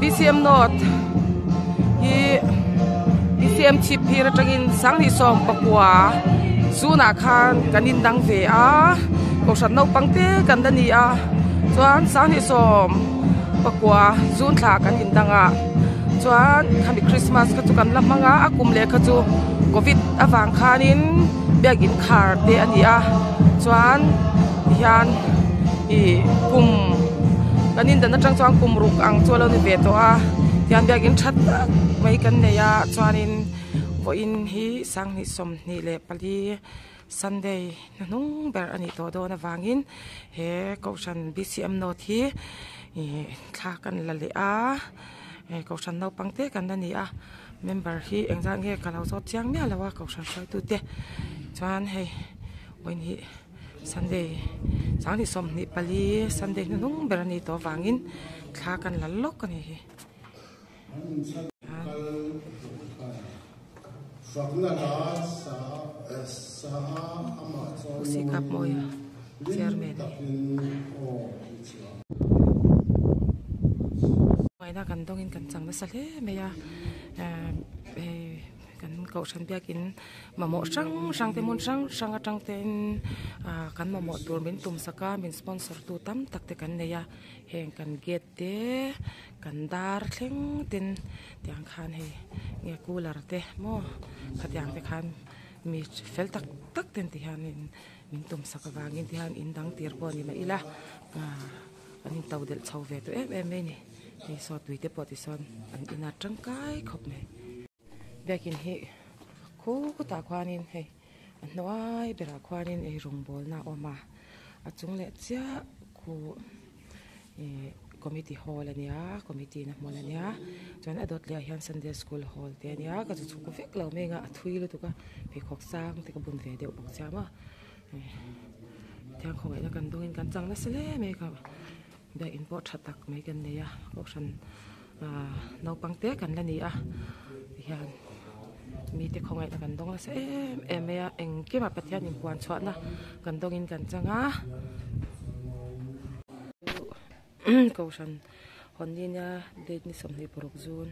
BCM North hi BCM chhip phir atangin 2019 zunah khan kan indang ve a kohhran naupang te kan la ni a chuan 2019 zun thla kan indang a chuan khami Christmas kha chu kan la hmang a a kum leh kha chu covid avang khanin biakin khar te a ni a chuan tihian ih kum kan indan atang chuan kum ruk ang chu a lo ni ve tawh a tihian biakin tha tak mai kan nei a chuanin vawiin hi 2024 Sunday hnuhnung ber a nih tawh dawn avangin he kohhran B_C_M note hi ih thla kan la leh a hei kohhran naupang te kan la ni a member hi engzat nge ka lo zawt chiang miah lo a kohhran hruaitu te chuan hei vawiin hi Sunday 2024 Sunday hnuhnung ber a nih tawh avangin thla kan la lawk a ni hi. Sikap mawia chairman Ngaihna kan dawngin kan chang nasa hle mai a hei kan kohhran biakin mamawh hrang hrang te hmun hrang hrang atang tein kan mamawh tur min tum sak a min sponsor tu tam tak te kan nei a heng kan gate te kan dar thleng ten tiang khan hei nge cooler te maw khatiang te khan mi fel tak tak ten ti hianin min tum sak avangin ti hian in dang tir pawh a ni mah ila an in to delh chho ve tawh em em mai a ni hei saw tui te pawh tisawn an in a tangkai khawp mai biakin hi khutah khuanin hei a hnuai berah khuanin ei rawngbawlna a awm a a chung leh chiah khu. Ihh committee hall a nia committee na hmun a nia chuan a dawt leh ah hian sunday school hall te a nia ka zu chhuk vek lo mai ang a a thui lutuk a pheikhawk sang te ka bun ve deuh bawk sia maw thiang khawngaihna kan dawngin kan chang nasa hle mai ka biakinn pawh tha tak mai kan nei a kohhran ah naupang te kan la ni a tihian mite khawngaihna kan dawng nasa em em mai a engkimah Pathian inpuan chhuahna kan dawngin kan chang a. Kohhran hawnina date ni 26 June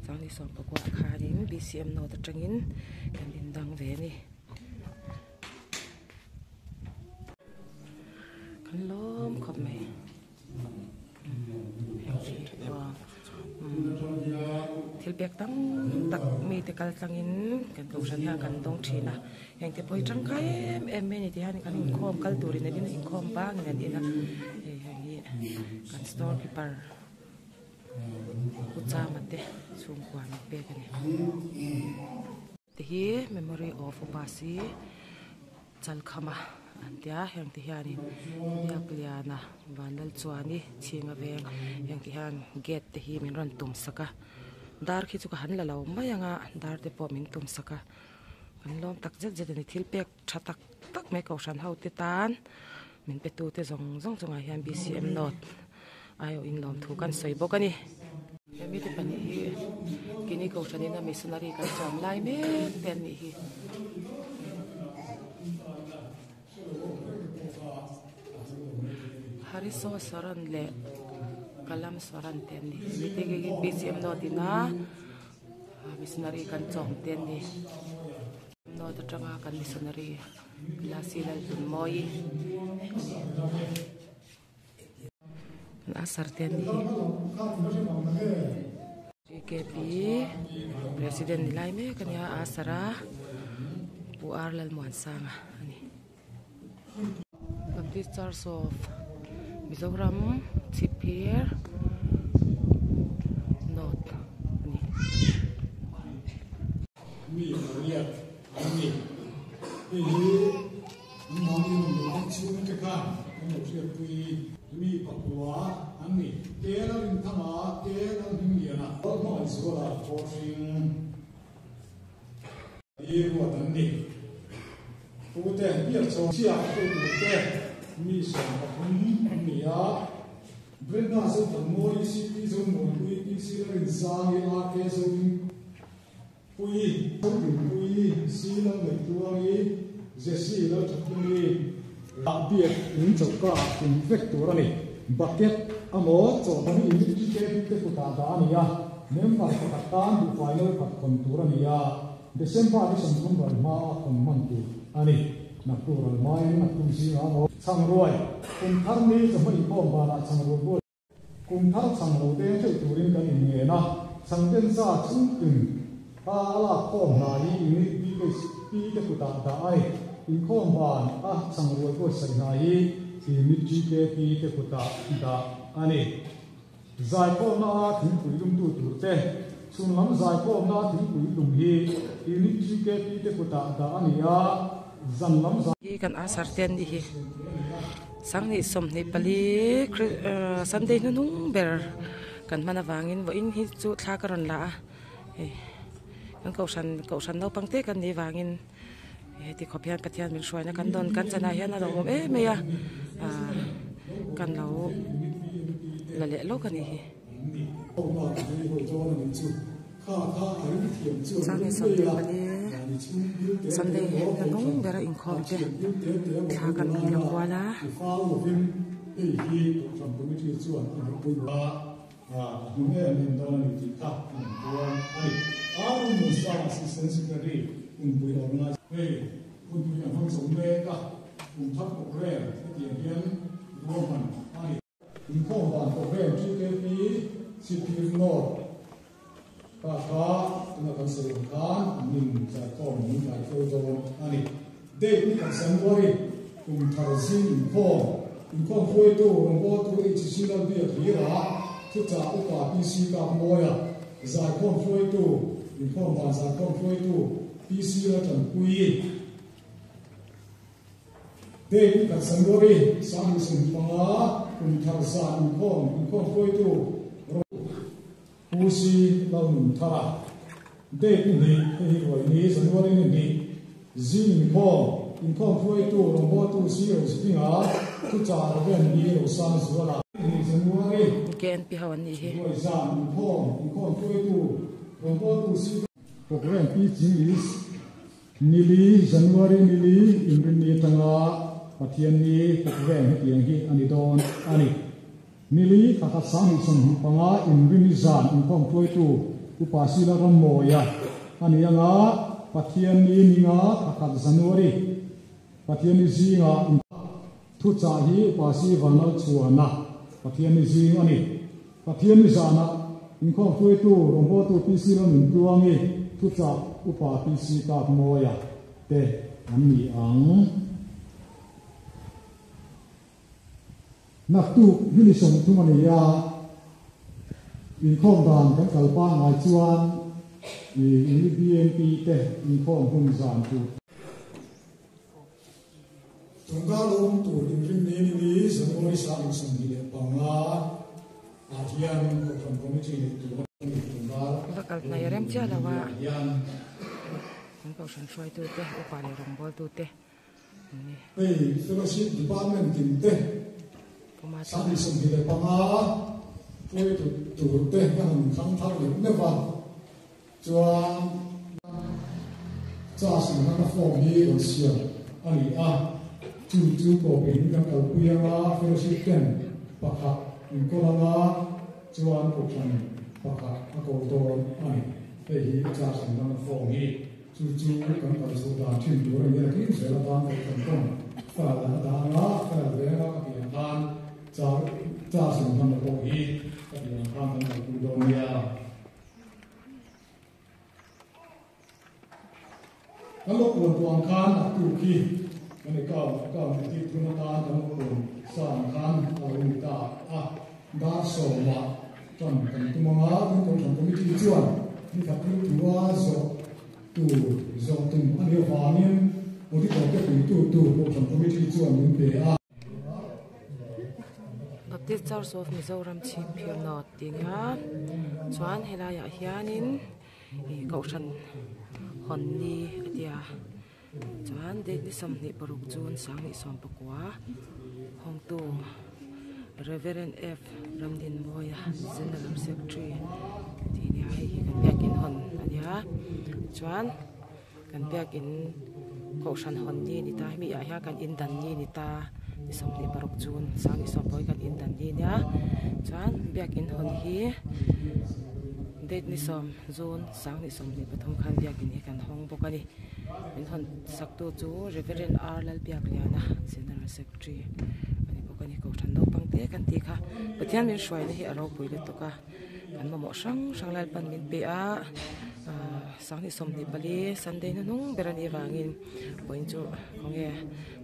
2019 ah khanin B_C_M note atangin kan indang ve a ni. Kan lawm khawp mai. Thil pek tam tak mite kal tlangin kan kohhran hian kan dawng thin a heng te pawh hi tangkai em em mai a ni ti hian kan inkhawm kal turin an in a inkhawm bangin an in a hei heng hi kan store keeper Pu Chama te chhungkua an pek a ni. Te hi memory of Upasi Chalkhama an tia heng te hianin Biakliana Vanlalchuani chhinga veng heng te hian gate te hi min rawn tum sak a dar khi chu ka han la lo mai ang a dar te pawh min tum sak a kan lawm tak zet zet a ni thil pek tha tak tak mai kohhran ho te tan min pe tu te zawng zawng chungah hian B_C_M note aiawh in lawmthu kan sawi bawk a ni. He mite pahnih hi kini kohhran ina missionary kan chawm lai mek te an nih hi. Hariso Saran leh Kalam Saran te an ni. Mite hi B_C_M note ina missionary kan chawm te an ni. Note atanga kan missionary Lasi Lalhlunmawii a ni. Asar te an ni hi G_K_P president ni lai mek a nia Asar a Pu R Lalmuansanga a ni Baptist Church of Mizoram Chhipphir North a ni. Mi pariat an ni. Hei hi an mahni rawn luh te chhungte khan an lo hriatpui. Mi pakua an ni. Tel a rin tham a, tel an hlim lian a. Hmangaih zuala khawhring hi ruat an ni. Pute biak chawm chiah tu turte mi 13 an ni a. Brenda Zothanmawi, CP Zomuanpui, PC Larinsangi, RK Zoding. Pui, Zodinpuii, Si Lalngaihtuangi, Jesse Lalthathungi. Ah biak in choka ah tum vek tur a ni. Bucket amaw chawhmang in PKP te kut. kutah dah a ni a, member pakhat tan duhfai no khat khawn tur a ni a, December ni 30 ral hma a khawn hman tur a ni. Naktuk ral hmain naktuk zingah maw? Chhangruai, Kum thar ni chawhma inkhawm banah chhangruai buai. Kum thar chhang lo deng theuh turin kan inngen a, chhangten za chhungtin a a lak khawm hna hi unit BHP te kutah dah a ni. Inkhawm ban a chhang rual buatsaih hna hi unit GKP te kutah dah a ni. Zaikhawmna a thingpui lumtu tur te, Chhun lam zaikhawmna a thingpui lum hi unit GKP te kutah dah a ni a, zan lam zai. Hi kan answer te an nih hi. Sanghnih 24 Sunday hnuhnung ber kan hman avangin vawiin hi chu thla ka rawn la a hei kan kohhran kohhran naupang te kan nih vangin heti khawp hian Pathian min hruaina kan dawn kan chanah hian a lo awm em mai a ah kan lo la leh lawk a nih hi. Sanghnih 24 Sunday hnuhnung bera inkhawm te thla kan rawn la kual a. Inkhawm dan program GKP Sihphir North kha kha tuna kan sawi ang khan an in zaikhawm min kai fo dawn a ni. Date ni khat January kum thar zing inkhawm inkhawm hruaitu rawngbawltu HC Lalbiak Hlira thuchah upa PC Kapmawia zaikhawm hruaitu inkhawm dan zaikhawm hruaitu PC Laltanpuii Date ni khat January 2025 kum thar zan inkhawm inkhawm hruaitu Ro Pu C Lalnunthara Date ni hnih hei hi ruai ni January ni hnih zing inkhawm inkhawm hruaitu rawngbawltu C Rozitinga thuchah Rev B Rosangzuala Ni hnih January KNP ho an nih hi. Ruai zan inkhawm inkhawm hruaitu rawngbawltu C Programme Pi Chingis Nili, January nili inrinni atanga Pathianni programme hetiang hi a ni dawn a ni. Nili thla khat 2025 inrinni zan inkhawm hruaitu Upa Sila Rammawia a ni anga Pathianni ninga thla khat January Pathianni zinga thuchah hi Upa Si Vanlalchhuana Pathianni zing a ni. Pathianni zanah inkhawm hruaitu rawngbawltu PC Lalnuntluangi thuchah Upa PC Kapmawia te an ni ang. Naktuk hi ni 30 a ni a, inkhawm dan kan kal pangngai chuan i BNP te inkhawm hun zan tur. Tungka lo awm tur inrinni ni ni January 2025 ah hian Kohhran Committee neih tur a ni. Tungka Va kal hnai rem chiah lo a ah hian. Kan kohhran hruaitute, upa leh rawngbawltute an ni. Hei Fellowship Department tin te 2025 hruaitu tur te kan han thlang thar leh meuh a. Chuan Charge inhlanna form hi rawn siam a ni a, chu chu pawhin kan kalpui anga fellowship ten pakhat inkawl anga chuan kohhran pakhat a kawl dawn a ni. Hei hi charge inhlanna form hi chu chu kan kal chhoh dan thin tur a ni a, tin zel atan kohhran pawn file a dah anga file ve anga ka tih ang khan charge inhlanna pawh hi ka tih ang khan kan kalpui dawn nia. Kan lo puan tawh ang khan a tuk hi kan account account edit hun atan kan lo puan sa ang khan a lo ni ta a. Dar sawmah tan kan tum ang a, tin Kohhran Committee chuan ni khat thil thua zawh tur zawh tum a nih avangin auditor te puitu tur Kohhran Committee chuan min pe a. Baptist Church of Mizoram Chhipphir North tih nia chuan helaiah hianin ih kohhran hawn ni a tia chuan date ni 26 June 2019 hawngtu Reverend F Ramdinmawia General Secretary tih nia hei hi kan biakin hawn a nia chuan. Kan biakin kohhran hawn ni a ni ta, hemi ah hian kan indan ni a ni ta Ni 26 June 2020 kan indan ni ania chuan biakin hawn hi date ni sawm June 2023 khan biakin hi kan hawng bawk a ni. Min hawn sak tu chu Reverend R Lalbiakliana General Secretary a ni bawk a ni. Kohhran naupang te kan tih kha Pathian min hruaina hi a ropui lutuk a. Kan mamawh hrang hrang Lalpan min pe a ahh 2024 Sunday hnuhnung ber a nih avangin vawiin chu khawnge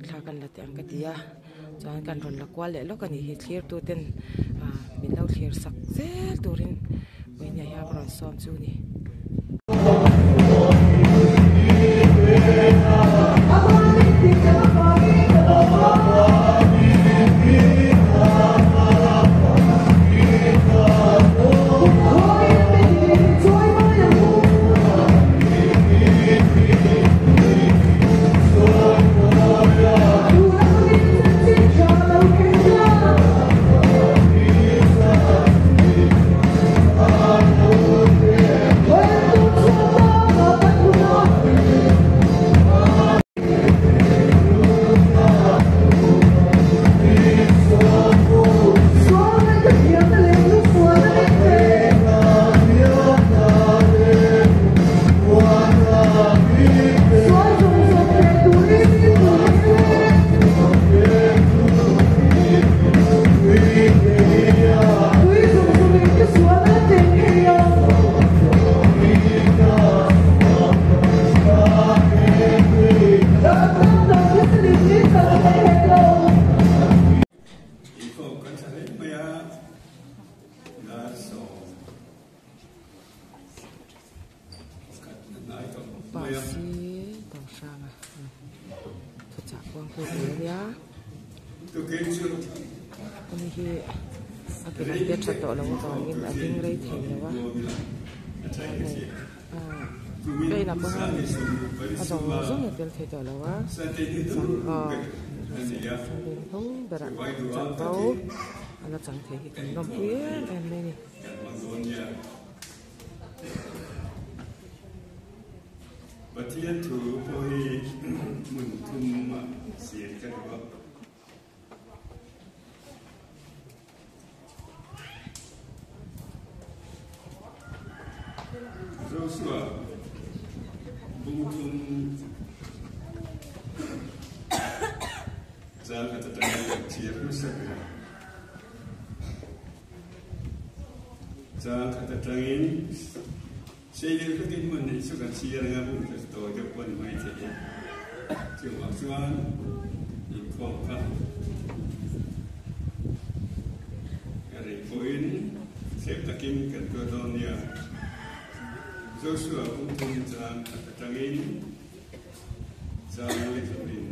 thla kan la teh ang ka ti a chuan kan rawn la kual leh lawk a nih hi thlir tu ten ahh min lo thlir sak zel turin vawiin ah hian ka rawn sawm chu a ni. Upa si Dohranga thuchah kuangpui tur a nia ani hi a ke lam te a tha tawh lo avangin a ding rei thei lo a chuan hei ah ka inah pawh hian a zawng zawng a tel thei tawh lo a chuan aw Sunday hnung berah chanvo a la chang thei hi kan lawmpui em em mai a ni. Pathian thu pawh hi hmun thum a siam ka duh a. Joshua bung thum chang khat atangin kan chhiar hmasa ber a. Chang khat atangin Seileng takin hmun neih chu kan chhiar anga bung khat tawi deuh pawh a ni mai thei e. Chuvang chuan inkhawm kha ka rei pawhin thlep takin kan tuar dawn nia. Joshua bung thum chang khat atangin chang lehkhamin.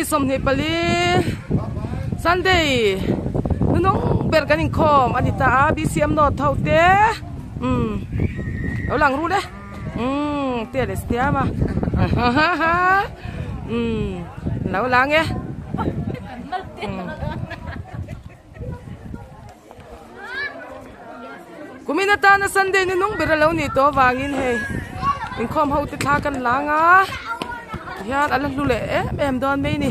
Sangni 24 Sunday nunung ber kan inkhawm a ni ta a BCM North ho te umm lo lang ru le umm te leh siam a umm lo lang e Kumin atana Sunday ni nung ber a lo nih tawh avangin hei inkhawm ho te thla kan lang a tihian a la hlu leh em em dawn mai a ni.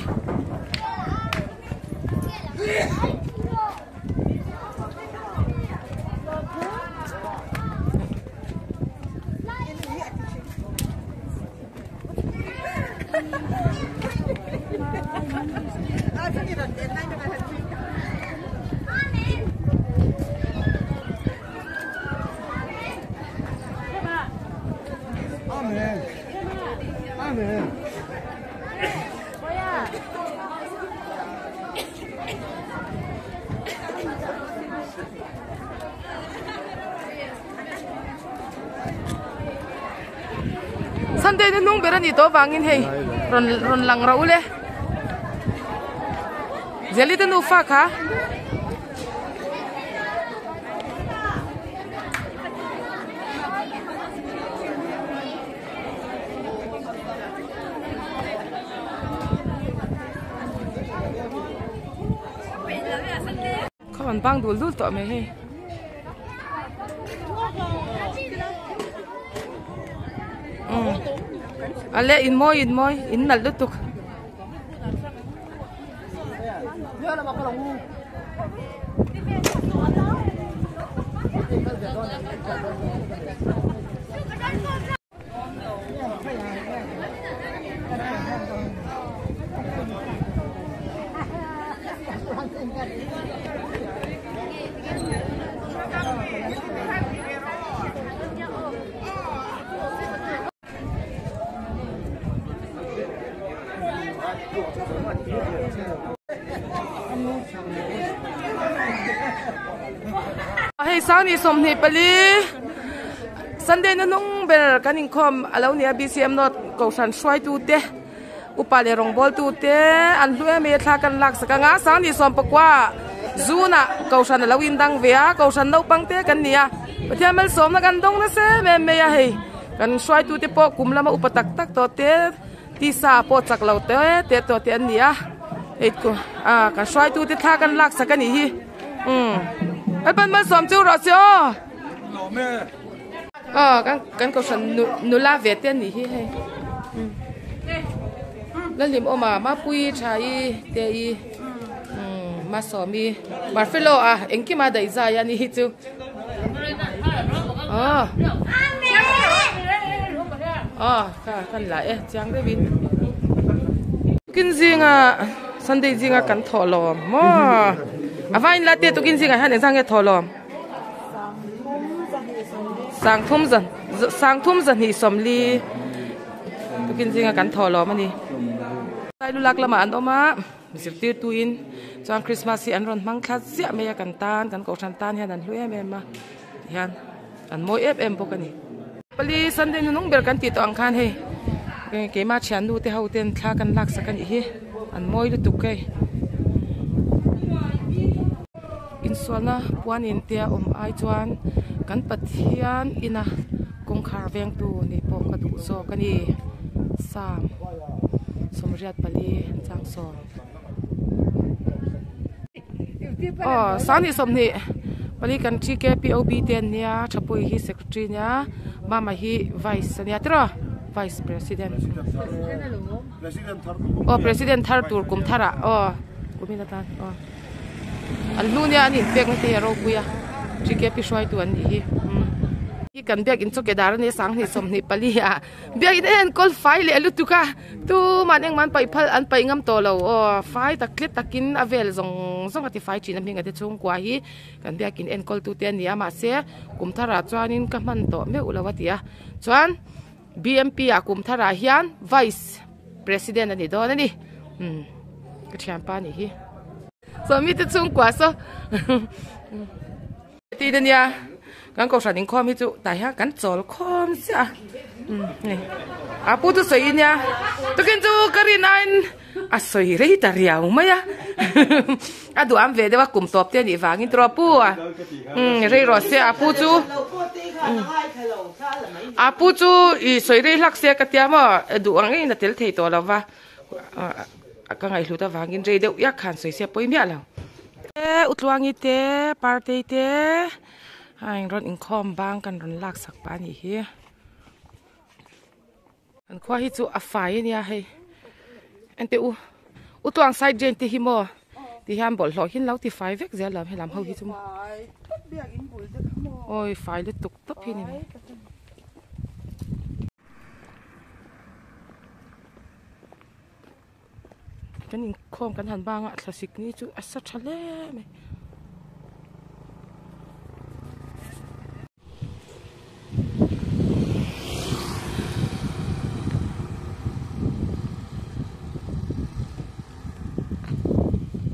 Sunday na hnung ber a nih tawh avangin hei rawn rawn lang rauh le Zeli te nufa kha. Khaw an bang dul dul tawh mai hei. A le in mawi in mawi in nalh lutuk. Hei Sangni 24 Sunday na hnung ber kan inkhawm a lo ni a BCM North Kohhran hruaitu te upa leh rawngbawltu te an hlu em em a thla kan lak sak ang a Sangni 19 June ah Kohhran a lo indang ve a Kohhran naupang te kan ni a Pathian malsawmna kan dawng nasa em em mai a hei kan hruaitu te pawh kum lama upa tak tak tawh te tisa pawh chak lo te te tawh te an ni a hei kan hruaitu te thla kan lak sak a nih hi umm Lalpan malsawm chu rawh se aw. Aw kan kan kohhran nu nula ve te anih hi hei Lalhlim awma Mapuii Thaii te i umm Masawmi Marfelo a engkima daih zai a ni hi chu aw aw kha kan la e chiang deuhin tukin zinga Sunday zinga kan thawh lawm maw a vain la te tukin zingah hian engzah nge thawh lawm. Sangthum zan sangthum zahnih sawmli tukin zinga kan thawh lawm a ni. Sailulak lamah an awm a zirtirtuin chuan Christmas hi an rawn hmang thla ziah mai a kan tan kan kohhran tan hian an hlu em em a tihian an mawi em em bawk a ni. Pali Sunday nunung ber kan tih tawh ang khan hei keimah thiannu te ho ten thla kan lak sak a nih hi an mawi lutuk hei. Insualna puan in te a awm ai chuan kan Pathian ina kawngkhar vengtu nih pawh ka duh zawk a ni Psalm 84 chang sawm aw sangni 24 kan TKPOB te an nia Thapui hi secretary a nia Mama hi vice a nia tiraw vice president aw president thar tur kum tharah aw kumin atan aw. An hnu nia an inpek na te hi a ropui a TKP hruaitu an nih hi umm hi kan biakin chu kedar ania sanghnih 24 ah biakin en enkawl fai leh lutuk a tuman engmah an paih phal an paih ngam tawh lo aw fai tak tlet takin a vel zawng zawng a ti fai thin a hming a te chhungkua hi kan biakin enkawl tu te a ni a mahse kum tharah chuanin ka hman tawh meuh lo a ti a chuan BMP ah kum tharah hian vice president a ni dawn a ni umm ka thianpa nih hi saw mite chhungkua saw ti te nia kan kohhran inkhawm hi chu tah hian kan chawl khawm chiah a umm hei a pu chu sawi nia tukin chu ka rin aiin. A sawi rei ta riau mai a. A duham ve deuh a kum tawp te a nih vangin tawh a pu a. Umm rei rawh se a pu chu a pu chu i sawi rei hlak se ka tia maw duh ang engin a tel thei tawh lo va. Ka ngaihhlut avangin rei deuh iak khan sawi se a pawi miah lo. Utluangi te Partei te a rawn inkhawm bang kan rawn laksak pah a nih hi. An khua hi chu a fai ania hei enteh u u tluang side drain te hi maw ti hian bawlhhlawh hi an lo ti fai vek zel lo helam ho hi chu maw awi fai lutuk tawp hi a ni mai. Kan inkhawm kan han bang a thlasik ni chu a sa tha hle mai.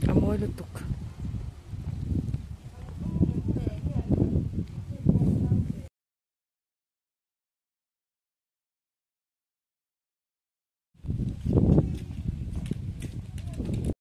A mawi lutuk.